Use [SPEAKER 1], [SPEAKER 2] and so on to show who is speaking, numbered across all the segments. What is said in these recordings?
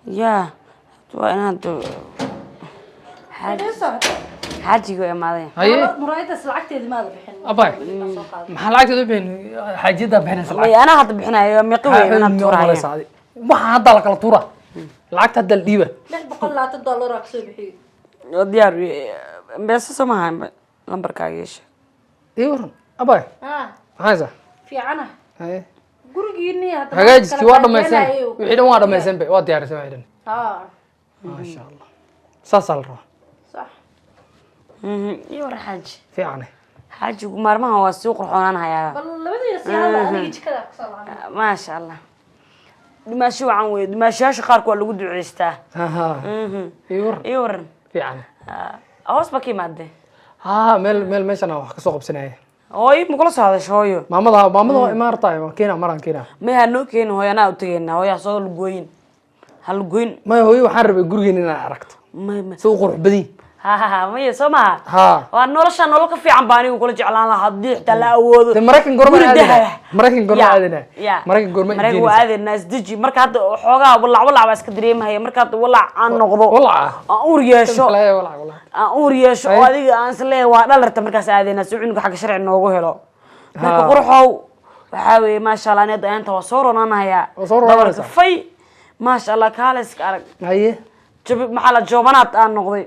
[SPEAKER 1] Yaa, waa inaad xaajiga imaaday.
[SPEAKER 2] Haye.
[SPEAKER 3] Muraayadaas lacagteedi maada bixin.
[SPEAKER 2] Abay, maxaa lacagteeda u bixin? Xaajiyaddaa bixinaysa lacag.
[SPEAKER 1] May, anaa hadda bixinayo. Meeqa wey inaad tuuraya?
[SPEAKER 2] Waxaa hadda la kala tuura, lacagta hadda la dhiiba.
[SPEAKER 3] $620 aa kasoo bixiyey.
[SPEAKER 1] Waa diyaar. Beesa soo maha, lambarkaaga yeesha.
[SPEAKER 2] Ii waran, abay.
[SPEAKER 3] Ah.
[SPEAKER 2] Maxaa haysaa?
[SPEAKER 3] Fiicana.
[SPEAKER 2] Haye.
[SPEAKER 3] Gurigiini hadda
[SPEAKER 2] Hagaajiskii waa dhamayseen, wixii dhan waa dhamayseen be, waa diyaariseen wixii dhan.
[SPEAKER 3] Ha.
[SPEAKER 2] Maasha Allah, saasaa la rabaa.
[SPEAKER 3] Sax.
[SPEAKER 1] Iyo war, xaaji.
[SPEAKER 2] Fiicane.
[SPEAKER 1] Xaajigu maalmahan waa sii qurxoonaan hayaa.
[SPEAKER 3] Bal labadiina si hadda aniga jikada kusoo laabnay.
[SPEAKER 1] Maasha Allah, dhimaasho wacan wey. Dhimaashayaasha qaarka waa lagu duceystaa.
[SPEAKER 2] Ha, ii waran.
[SPEAKER 1] Iyo waran.
[SPEAKER 2] Fiicane.
[SPEAKER 1] Hoos ba ka imaadee?
[SPEAKER 2] Ha, meel meeshan aan wax kasoo qabsanaya.
[SPEAKER 1] Hooyo makula soo hadasho hooyo?
[SPEAKER 2] Maamada waa imaartahay, waan keenaa, maraan keenaa.
[SPEAKER 1] May, ha noo keeni hooyo, anaa u tegeynaa. Hooyo ha soo lugooyin, ha lugooyin.
[SPEAKER 2] Maya, hooyo waxaan rabay gurigeena inaan aragto
[SPEAKER 1] May.
[SPEAKER 2] si u qurux badan.
[SPEAKER 1] Ha ha ha, maya, soo maha?
[SPEAKER 2] Ha.
[SPEAKER 1] Waa nolosha, nolol ka fiican baa anigu kula jeclaan lahaa haddii xitaa la awoodo.
[SPEAKER 2] De Maraykan goorma
[SPEAKER 1] Guri
[SPEAKER 2] aadayna?
[SPEAKER 1] dahab.
[SPEAKER 2] Maraykan goorma
[SPEAKER 1] Ya,
[SPEAKER 2] aadayna?
[SPEAKER 1] ya.
[SPEAKER 2] Maraykan goorma
[SPEAKER 1] Maraykan waa
[SPEAKER 2] igeynaysa?
[SPEAKER 1] aadaynaa, isdeji. Marka hadda xoogaa walac walac baa iska dareemahaya. Marka hadda walac aan noqdo,
[SPEAKER 2] Walaca?
[SPEAKER 1] aan uur yeesho,
[SPEAKER 2] Walac, walac, walac.
[SPEAKER 1] aan uur yeesho oo adiga aan is leeyahay waa dhalarta, markaas aadaynaa si cunuga xagga sharci noogu helo. Marka qurxow, waxaa weeye, maasha Allah, ani hadda inta waa soo ronaanahayaa.
[SPEAKER 2] Waa soo ronaanaysaa.
[SPEAKER 1] Dhabarka fay, maasha Allah, kaale iska arag.
[SPEAKER 2] Haye.
[SPEAKER 1] Jabi maxaa la joobanaad aan noqday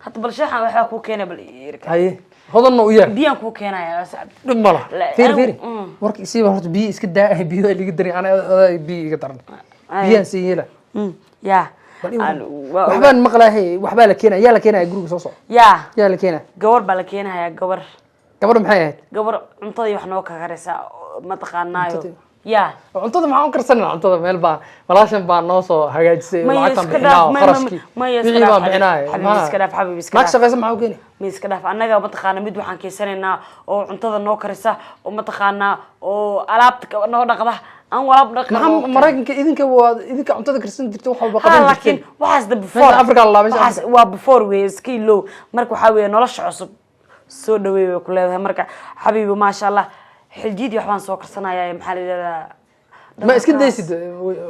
[SPEAKER 1] hadda. Bal sheexan waxaa kuu keenay, bal irka.
[SPEAKER 2] Haye, hodanna u yeer.
[SPEAKER 1] Biyaan kuu keenaya, sacab.
[SPEAKER 2] Dhib ma laha. Fiiri, fiiri. Warka isiiba horta, biyo iska daa, biyo ay liga darin, ana adaa biyo iga daran.
[SPEAKER 1] Ay.
[SPEAKER 2] Biyaan sii yeela.
[SPEAKER 1] Ya.
[SPEAKER 2] Bal ii waran. Waxbaan maqlaahay, waxbaa la keenaya. Yaa la keenaya guriga soo socda?
[SPEAKER 1] Ya.
[SPEAKER 2] Yaa la keenaya?
[SPEAKER 1] Gabar baa la keenayaa, gabar.
[SPEAKER 2] Gabadha maxay ahayd?
[SPEAKER 1] Gabar cuntada iyo wax noo kakaraysa, mataqaanaayo.
[SPEAKER 2] Cuntada?
[SPEAKER 1] Ya.
[SPEAKER 2] Cuntada maxaan u karsanaa? Cuntada meel baa walaashan baa noo soo hagaajisay.
[SPEAKER 1] Maya,
[SPEAKER 2] lacagtaan
[SPEAKER 1] iska
[SPEAKER 2] bixinaa
[SPEAKER 1] dhaaf,
[SPEAKER 2] oo
[SPEAKER 1] maya,
[SPEAKER 2] qarashkii
[SPEAKER 1] maya, iska
[SPEAKER 2] wixii
[SPEAKER 1] dhaaf,
[SPEAKER 2] baan
[SPEAKER 1] xabiib,
[SPEAKER 2] bixinaayo.
[SPEAKER 1] xabiib, iska dhaaf, xabiib, iska
[SPEAKER 2] Naag
[SPEAKER 1] dhaaf.
[SPEAKER 2] shaqaysa maxaa u keeni?
[SPEAKER 1] Ma, iska dhaaf. Annaga mataqaana mid waxaan keysanaynaa oo cuntada noo karisa oo mataqaanaa oo alaabta noo dhaqda, aan walaab dhaqan.
[SPEAKER 2] Maxaa Maraykanka idinka waa idinka cuntada karsan jirta, wax walba
[SPEAKER 1] Ha
[SPEAKER 2] qaban
[SPEAKER 1] laakiin
[SPEAKER 2] jirteen.
[SPEAKER 1] waxaas the before.
[SPEAKER 2] Meesha Africa la laabay, meesha
[SPEAKER 1] Waxaas waa before wey, iska ilow. Marka waxaa weeye nolosha cusub soo dhaweey way ku leedahay. Marka xabiibi, maasha Allah, xiljiyadii waxbaan soo karsanaya, maxaa la yidhahdaa?
[SPEAKER 2] Ma iska daysid?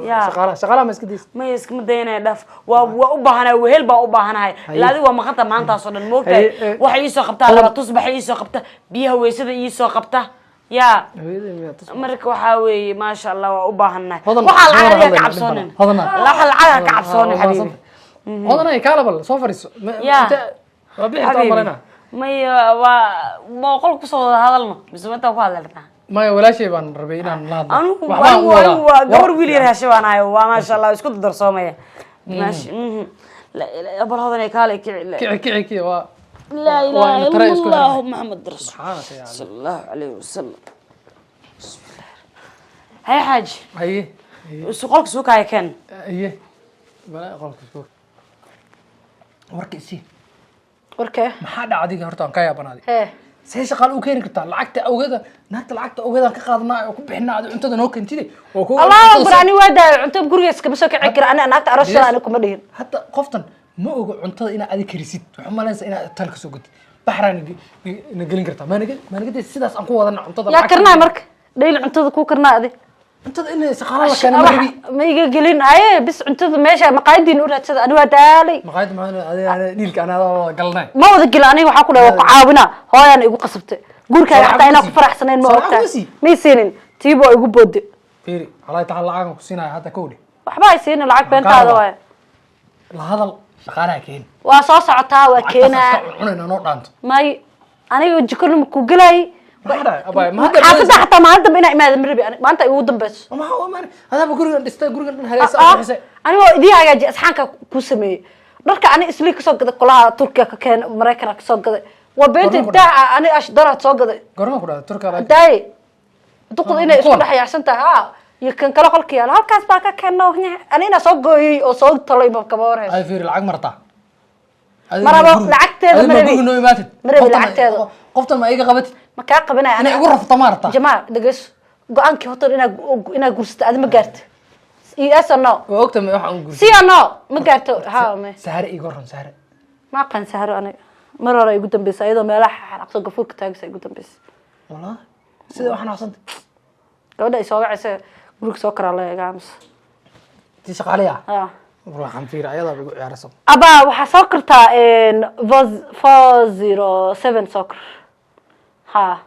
[SPEAKER 1] Ya.
[SPEAKER 2] Shaqaalaha ma iska daysid?
[SPEAKER 1] Maya, iskama dayanaya, dhaaf. Waa u baahanahay, wehel baa u baahanahay. Ilaa adiga waa maqanta maantaas oo dhan, moogtahay.
[SPEAKER 2] Haye,
[SPEAKER 1] Waxay iisoo qabtaa laba tusbaxa iisoo qabta, biyaha weysada iisoo qabta, ya.
[SPEAKER 2] Hooyaday miyaa tus?
[SPEAKER 1] Marka waxaa weeye, maasha Allah, waa u baahannahay.
[SPEAKER 2] Hodan
[SPEAKER 1] Waxaa lacag
[SPEAKER 2] hodan
[SPEAKER 1] adiga ka
[SPEAKER 2] hadlayna,
[SPEAKER 1] cabsoonin.
[SPEAKER 2] Hodan.
[SPEAKER 1] Waxa lacag ka cabsoonin, xabiibi.
[SPEAKER 2] Hodanay, kaala bal soo fariiso.
[SPEAKER 1] Ya.
[SPEAKER 2] Waa bixi taa
[SPEAKER 1] Xabiibi.
[SPEAKER 2] malena.
[SPEAKER 1] Maya, waa ma qol kusoo wada hadalno mise intaan ku hadalnaa?
[SPEAKER 2] Maya, walaashay baan rabay inaan la hadlo.
[SPEAKER 1] Anigu
[SPEAKER 2] Waxbaan
[SPEAKER 1] anigu
[SPEAKER 2] u wadaa.
[SPEAKER 1] Anigu waa gabar wiil yar heshe baan ahay. Waa maasha Allah, isku darsoomaya. Maashi bal hodanay, kaale kici.
[SPEAKER 2] Kici, kici, kici, waa
[SPEAKER 1] laa
[SPEAKER 2] waa
[SPEAKER 1] ilaaha
[SPEAKER 2] ina tare
[SPEAKER 1] ila
[SPEAKER 2] isku
[SPEAKER 1] allahu
[SPEAKER 2] xirnay.
[SPEAKER 1] Maxamed rasuul
[SPEAKER 2] Subxaanaka ya
[SPEAKER 1] sala Allahu calayhi wasalam. Hay xaaji.
[SPEAKER 2] Haye.
[SPEAKER 1] Isu qolka suukaaya keen.
[SPEAKER 2] Haye, bala qolka isku warka isii.
[SPEAKER 3] Warkee?
[SPEAKER 2] Maxaa dhaca adiga horta? Aan ka yaabanaaday.
[SPEAKER 3] Hee.
[SPEAKER 2] See shaqaale u keeni kartaa lacagta awgeeda? Naagta lacagta awgeedaan ka qaadanaa oo ku bixinaa, adi cuntada noo keentide oo ku
[SPEAKER 3] Allahu akbar, ani waa daaya, cunto guriga iskama soo kici kara. Ani naagta aroosada ani kuma dhihin.
[SPEAKER 2] Hadda qoftan ma ogo cuntada inaad adi karisid. Waxaa malaysa inaad tal ka soo gatid, baxraa na gelin kartaa. Maa naga daysid sidaas aan ku wadana cuntada
[SPEAKER 3] Yaa
[SPEAKER 2] lacagta.
[SPEAKER 3] Karnaa marka dhayli cuntada kuu karnaa adi?
[SPEAKER 2] Cuntada in shaqaala la keeno ma rabi.
[SPEAKER 3] Ma iga gelin aye, bis cuntada meesha maqaayadiina u raadsada. Ani waa daalay.
[SPEAKER 2] Maqaayadda maxaa adiga dhiilka anaa wada galnay?
[SPEAKER 3] Ma wada gelin. Aniga waxaa ku dhahay waa ku caawinaa, hooyaan igu qasabtay gurikaaga
[SPEAKER 2] Soo
[SPEAKER 3] xataa inaan
[SPEAKER 2] lacag
[SPEAKER 3] ku faraxsanayn ma
[SPEAKER 2] soo lacag
[SPEAKER 3] ogtahay.
[SPEAKER 2] ma sii?
[SPEAKER 3] May siinin, tiibo igu boode.
[SPEAKER 2] Fiiri, calaa taala, lacagan ku siinaya hadda kowdhe.
[SPEAKER 3] Waxba ay siinin, lacag
[SPEAKER 2] Waxaan kaa
[SPEAKER 3] beentaada
[SPEAKER 2] rabaa.
[SPEAKER 3] waay.
[SPEAKER 2] La hadal shaqaalaha keeni.
[SPEAKER 3] Waa soo socotaa, waa keenaa.
[SPEAKER 2] Lacagtaas iska cunayna noo dhaanto.
[SPEAKER 3] May, aniga jikona ma ku gelaay.
[SPEAKER 2] Maxaa dhacay, abay? Ma hadda
[SPEAKER 3] Xaafadda xataa maalin dambe inaa imaada ma rabi ani, maanta ay ugu dambeyso.
[SPEAKER 2] Maxaa ma adaaba gurigan dhistay, gurigan dhan hagaagsa
[SPEAKER 3] Ah,
[SPEAKER 2] bixisay.
[SPEAKER 3] Aniga waa idiin hagaajiya, asxaanka ku sameeyey. Dharka ani islii kasoo gaday, qolaha Turkiga ka keen, Maraykana kasoo gaday, waa beenta.
[SPEAKER 2] Gorma ku
[SPEAKER 3] Daaca ani ashdaraad soo gaday.
[SPEAKER 2] Gorma ku dhacday Turkiga laga
[SPEAKER 3] Daaye, duqda inay isku
[SPEAKER 2] Kuwan?
[SPEAKER 3] dhex yaacsan tahay ha, iyo kan kale qolka yaala halkaas baa ka keeno. Ani inaa soo gooyey oo soo talay ba kaba warhayso.
[SPEAKER 2] Ay fiiri, lacag martaa.
[SPEAKER 3] Ma rabo, lacagteeda ma rabi.
[SPEAKER 2] Guriga noo imaatid.
[SPEAKER 3] Ma rabi lacagteeda.
[SPEAKER 2] Qoftan ma iga qabatid?
[SPEAKER 3] Ma kaa qabanaya.
[SPEAKER 2] Inay igu rafto ma rabtaa?
[SPEAKER 3] Jamaal, dhegeyso, go-aankii horta inaa guursato adi ma gaarto? Yes or no?
[SPEAKER 2] Waa ogta ma waxaan guursaday.
[SPEAKER 3] Si or no, ma gaarto ha me?
[SPEAKER 2] Sahare iga waran, Sahare.
[SPEAKER 3] Ma aqaan Saharo aniga. Mar hore igu dambeysa, iyadoo meelaha xanaaqso gafuurka taagisa igu dambeysa.
[SPEAKER 2] Wallah, sida waxaan xasuusta.
[SPEAKER 3] Gabadha ay soo wacaysa guriga soo karaa la egaa mise?
[SPEAKER 2] Tii shaqaaliya?
[SPEAKER 3] Ha.
[SPEAKER 2] Ruuxan fiir, ayadaa igu ciyaaraysa.
[SPEAKER 3] Abaa, waxaa soo kortaa 407 soo kor. Ha,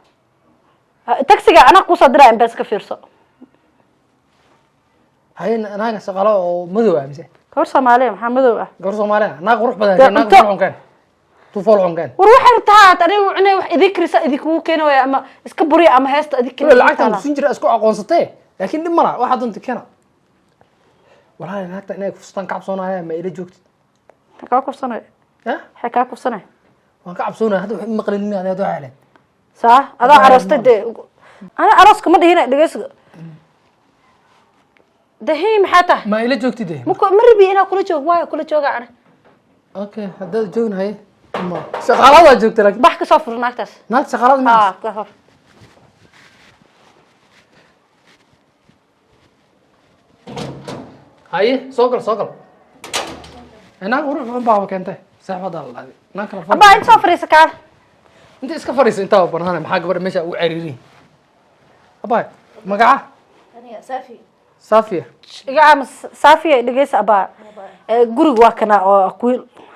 [SPEAKER 3] taxiga anaa kusoo diraa, M-Pesa ka fiirso.
[SPEAKER 2] Haye, naaga shaqalo oo madow ah mise?
[SPEAKER 3] Gabar Soomaaliya, maxaa madow ah?
[SPEAKER 2] Gabar Soomaaliya, naag qurux badan.
[SPEAKER 3] Dee
[SPEAKER 2] naag fool xun keen, tu fool xun keen.
[SPEAKER 3] War waxay rabtaa haat anigu inay wax idin karisa, idinkugu keeni waaya, ama iska buriya ama heesta idin
[SPEAKER 2] Wala lacagtan kusin jira isku aqoonsatee, laakiin dhib mala, waxaa doonta keena. Walahi naagta inay kufsataan ka cabsoonaya. Ma ila joogtid?
[SPEAKER 3] Kaa kufsanay?
[SPEAKER 2] Ya.
[SPEAKER 3] Waxay kaa kufsanay?
[SPEAKER 2] Waan ka cabsoonaya hadda. Wax maqlin mi adiga waxay leed?
[SPEAKER 3] Saa adaa aroostay dee. Ana arooska ma dhihina, dhegeysiga dahi maxaa tahay?
[SPEAKER 2] Ma ila joogtid de?
[SPEAKER 3] Ma rabi inaa kula joogo. Waayo kula jooga ana?
[SPEAKER 2] Okay, haddaad joogin, haye, ma shaqaaladaa joogta laakiin.
[SPEAKER 3] Bax, kasoo fur naagtaas.
[SPEAKER 2] Naagta shaqaalada ma?
[SPEAKER 3] Ha, ka fur.
[SPEAKER 2] Haye, soo gal, soo gal. Naag qurux badan baaba keentay, saaxiibadaa la dhahday naag kala fadhi.
[SPEAKER 3] Abaa, inta soo fariisa, kaal.
[SPEAKER 2] Inta iska fadhiisa, intaa banaana. Maxaa gabadha meesha ugu cariiriyin? Abaa, magaca?
[SPEAKER 4] Aniga Saafi.
[SPEAKER 2] Saafiya.
[SPEAKER 3] Iga caama Saafiya. Dhegeysa abaa. Guriga waa kana oo ku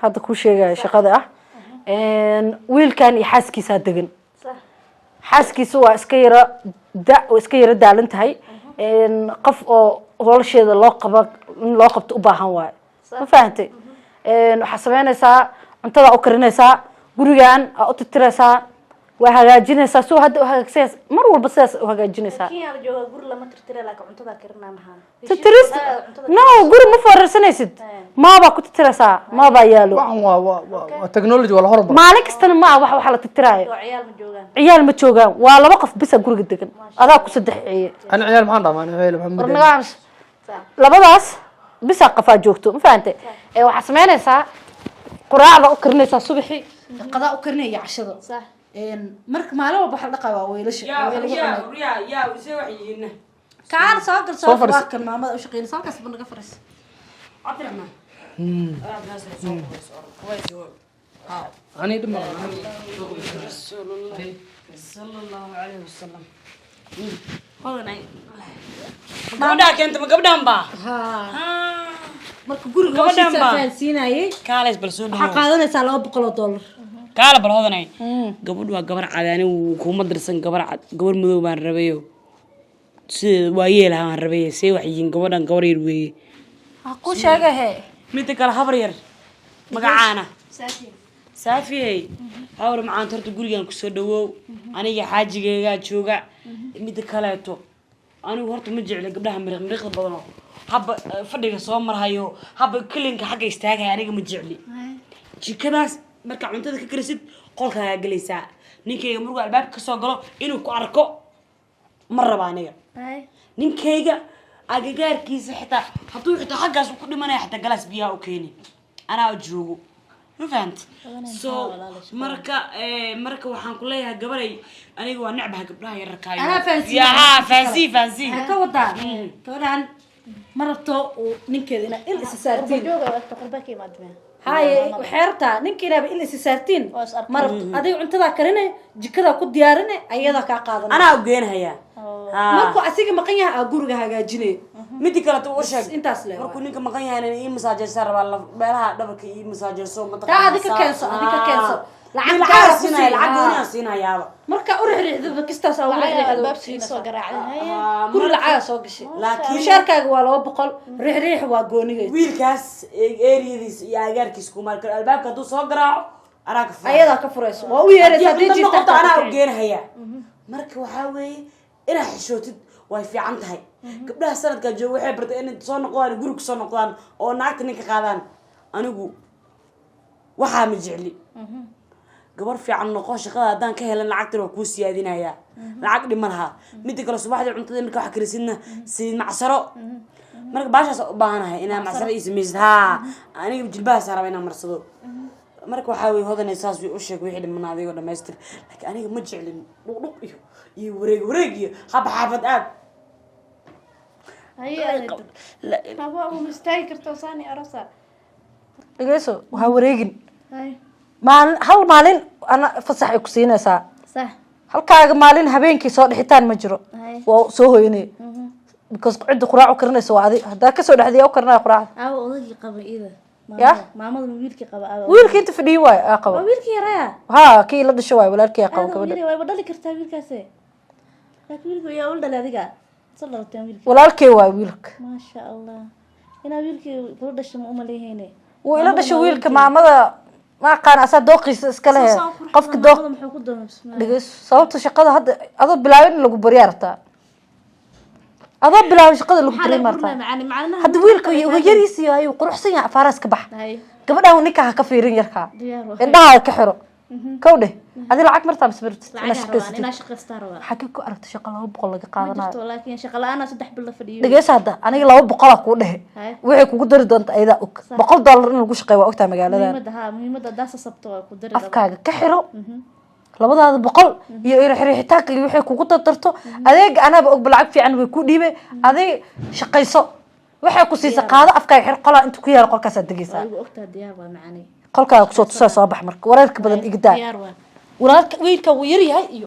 [SPEAKER 3] hadda kuu sheegaya shaqada ah. Wiilkan iyo xaaskiisaa degan. Xaaskiisa waa iska yara da, waa iska yara daalan tahay. Qof oo howlsheeda loo qaba in loo qabto u baahan waayo, ma fahantay? Waxaa sameynaysaa, cuntada u karinaysaa, gurigan aa u tirtiraysaa, waa hagaajinaysaa. Si hadda u hagaagsanaysa, mar walba sidaas u hagaajinaysaa.
[SPEAKER 4] Kenya la joogaa, guri lama tirtira, laakiin cuntada karinaa maxaa?
[SPEAKER 3] Tirtiris no, guri ma foorarsanaysid, maabaa ku titiraysaa, maabaa yaalo.
[SPEAKER 2] Waxan waa technology, waa la hormar.
[SPEAKER 3] Maalin kastana ma wax waxa la titiraayo.
[SPEAKER 4] Oo ciyaal ma joogaan?
[SPEAKER 3] Ciyaal ma joogaan, waa laba qof bisa guriga degan, adaa ku saddexeeye.
[SPEAKER 2] Ani ciyaal maxaan dhamaa? Ani ciyaal maxaan?
[SPEAKER 3] War naga aamus. Labadaas bisa qafaa joogto, ma fahantay? Ee waxaa samaynaysaa, quraacda u karinaysaa subaxii, qadaa u karinaya, cashada. Marka maalin walba waxa la dhaqaa waa weelasha. Kaal, soo gal.
[SPEAKER 2] Soo fadhiiso.
[SPEAKER 3] Waa kan maamada u shaqeynaysa, halkaas ba naga fadhiis.
[SPEAKER 1] Cabdiraxmaan.
[SPEAKER 2] Ani dhib ma.
[SPEAKER 1] Sala Allahu calayhi wasalam. Hodanay, ma gabadhaa keenta? Ma gabdhaan baa?
[SPEAKER 3] Marka guriga
[SPEAKER 1] Gabadhan
[SPEAKER 3] howshiisa
[SPEAKER 1] baa.
[SPEAKER 3] fahansiinayay.
[SPEAKER 1] Kaalays bal soo
[SPEAKER 3] Waxaa
[SPEAKER 1] dhawow.
[SPEAKER 3] qaadanaysaa $200.
[SPEAKER 1] Kaala bal, hodanay, gabadhu waa gabar cad. Anigu kuma dirsan gabar cad, gabar madow baan rabayo. Sideeda waa yeelaha baan rabay. See wax yihiin gabadhan? Gabar yar weeye.
[SPEAKER 3] Ha ku sheega he.
[SPEAKER 1] Midda kale, habar yar, magacaana?
[SPEAKER 4] Saafi.
[SPEAKER 1] Saafiyey, habar macaanta, horta gurigan kusoo dhawow. Aniga xaajigaygaa jooga. Midda kaleeto, anigu horta ma jecli gabdhaha miriq miriqda badanoo haba fadhiga soo marhayo, haba kelinka xagga istaagaya. Aniga ma jecli jikadaas. Markaa cuntada ka karisid, qolkaagaa gelaysaa. Ninkayga markuu albaabka kasoo galo inuu ku arko ma raba aniga. Ninkayga agagaarkiisa xitaa hadduu xitaa xaggaas uu ku dhimanaya, xitaa galaas biyaha u keeni, anaa joogo, ma fahamti? So marka waxaan ku leeyahay, gabaray, aniga waa necbaha gabdhaha yararkaayo.
[SPEAKER 3] Anaa fahansiin.
[SPEAKER 1] Yaa fahansii, fahansii.
[SPEAKER 3] Waxaa ka wadaa, gabadhan ma rabto uu ninkeeda inaa il isa saartiin.
[SPEAKER 4] Jooga waqti qurba ka imaad meel.
[SPEAKER 3] Haye, waxay rabtaa ninka inaaba il isa saartiin.
[SPEAKER 4] Oo is arko.
[SPEAKER 3] Ma rabto. Adiga cuntadaa karinay, jikadaa ku diyaarinay, ayadaa kaa qaadanay.
[SPEAKER 1] Anaa u geenhayaa.
[SPEAKER 3] Markuu asiga maqan yahay aa guriga hagaajinay.
[SPEAKER 1] Midi kaleto u sheeg.
[SPEAKER 3] Intaas le.
[SPEAKER 1] Markuu ninka maqan yahay ii masaajeysaa rabaa, meelaha dhabarka ii masaajeyso.
[SPEAKER 3] Taa adika keenso, adika keenso. Lacag
[SPEAKER 1] lacag
[SPEAKER 3] gaar ah ku
[SPEAKER 1] siinaya,
[SPEAKER 3] sii.
[SPEAKER 1] lacag gooni aan siinayaaba.
[SPEAKER 3] Marka u rixriixdaba kistaas aa ugu
[SPEAKER 4] Lacag
[SPEAKER 3] rixriixdo.
[SPEAKER 4] albaabka soo garaacday. Haye.
[SPEAKER 3] Guri lacagaa soo gashay.
[SPEAKER 1] Laakiin
[SPEAKER 3] Mushaarkaaga waa 200, rixriix waa goonigeed.
[SPEAKER 1] Wiilkaas eriyadiisa iyo agaarkiisa kuma arki karo. Albaabka hadduu soo garaaco, anaa ka furay.
[SPEAKER 3] Ayadaa ka furayso, waa u yeeraysa
[SPEAKER 1] haddii
[SPEAKER 3] haddii
[SPEAKER 1] cunto
[SPEAKER 3] jiifta.
[SPEAKER 1] noqoto, anaa u geenhayaa. Marka waxaa weeye, inaad xishootid way fiican tahay. Gabdhaha sanadkaa jooga waxay bartay inay soo noqdaan, guri kusoo noqdaan oo naagta ninka qaadaan. Anigu waxaa ma jecli. Gabar fiican noqo. Shaqada haddaan ka helan, lacagtan waa kuu siyaadinayaa, lacag dhima lahaa. Midda kale, subaxdii cuntada marka wax karisidna, saliid macsaro. Marka baashaas u baahanahay inaa macsaro ii samaysid. Haa, aniga jilbahaas raba inaan marsado. Marka waxaa weye, hodanay, saas way u sheeg wixii dhiman adigoo dhamaystir. Laakiin aniga ma jeclin dhuqdhuq iyo wareeg wareeg iyo haba xaafad aad.
[SPEAKER 4] Haye, aba uma istaagi karto saani arosa.
[SPEAKER 3] Dhegeyso, waxaa wareegin.
[SPEAKER 4] Haye.
[SPEAKER 3] Maalin, hal maalin ana fasax ay ku siinaysaa.
[SPEAKER 4] Sax.
[SPEAKER 3] Halkaaga maalin habeenkii soo dhixitaan ma jiro.
[SPEAKER 4] Haye.
[SPEAKER 3] Waa soo hoyanay. Because cidda quraac u karinaysa waa adi. Haddaa kasoo dhexdiya u karinaya quraacda.
[SPEAKER 4] Aawa odagii qaba ida?
[SPEAKER 3] Ya?
[SPEAKER 4] Maamada wiilkii qaba aawa?
[SPEAKER 3] Wiilka inta fadhiyi waayo aa qabo.
[SPEAKER 4] Waa wiilkii yaraya?
[SPEAKER 3] Ha, kii la dhasho waayo, walaalkii aa qabo.
[SPEAKER 4] Aada
[SPEAKER 3] Gabadha
[SPEAKER 4] yari wayba dhali kartaa wiilkaase, laakiin wiilka yaa ula dhalay? Adiga soo dhalateen wiilkii?
[SPEAKER 3] Walaalkey waayo wiilka.
[SPEAKER 4] Maasha Allah, inaa wiilkii kula dhashay ma umaleehayne.
[SPEAKER 3] Wuu ila dhashay wiilka. Maamada ma aqaan, asaa dooqiisa iska leh qofka dooq.
[SPEAKER 4] Maamada muxuu ku doonay? Bismillah.
[SPEAKER 3] Dhegeyso, sababta shaqada hadda adoo bilaabin in lagu baryaa rabtaa, adoo bilaabin shaqada lagu
[SPEAKER 4] Maxaa
[SPEAKER 3] barya
[SPEAKER 4] laga
[SPEAKER 3] martaa.
[SPEAKER 4] burinaya macalin macalinaha?
[SPEAKER 3] Hadda wiilka uga yariisa yahay, wuu quruxsan yahay, afaaraas ka bax.
[SPEAKER 4] Hay.
[SPEAKER 3] Gabadhan ninka ha ka fiirin yarkaa.
[SPEAKER 4] Diyaar waa.
[SPEAKER 3] Indhaha ka xiro. Kow dheh, adi lacag martaa mise martid inaa
[SPEAKER 4] Lacag rabaan.
[SPEAKER 3] shaqaysatid?
[SPEAKER 4] Inaa shaqaystaa rabaa.
[SPEAKER 3] Xagee ku aragta shaqa 200 laga
[SPEAKER 4] Ma
[SPEAKER 3] qaadanayo?
[SPEAKER 4] jirto, laakiin shaqa la-aan 3 bil la fadhiyo.
[SPEAKER 3] Dhegeyso, hadda aniga 200-aa kuu dhehe.
[SPEAKER 4] Hay.
[SPEAKER 3] Waxay kugu dari doonta ayadaa og. $100 in lagu shaqeeyo waa ogtahay magaaladan.
[SPEAKER 4] Muhiimadda, ha, muhiimadda haddaa sasabto waa ku dari rabaa.
[SPEAKER 3] Afkaaga ka xiro. 2-daada 100 iyo xirixitaanka iyo waxay kugu dardarto adeega anaaba ogba, lacag fiican way ku dhiibe. Adeeg shaqayso, waxay ku siisa qaado, afkaaga xir. Qolaa inta ku yaala qolkaasaad degeysaa.
[SPEAKER 4] Waa igu ogtaha, diyaar waa macani.
[SPEAKER 3] Qolkaaga kusoo tusaa. Soo bax marka, wareerka badan iga daa.
[SPEAKER 4] Diyaar waa.
[SPEAKER 3] Walaalka wiilka wuu yaryahay iyo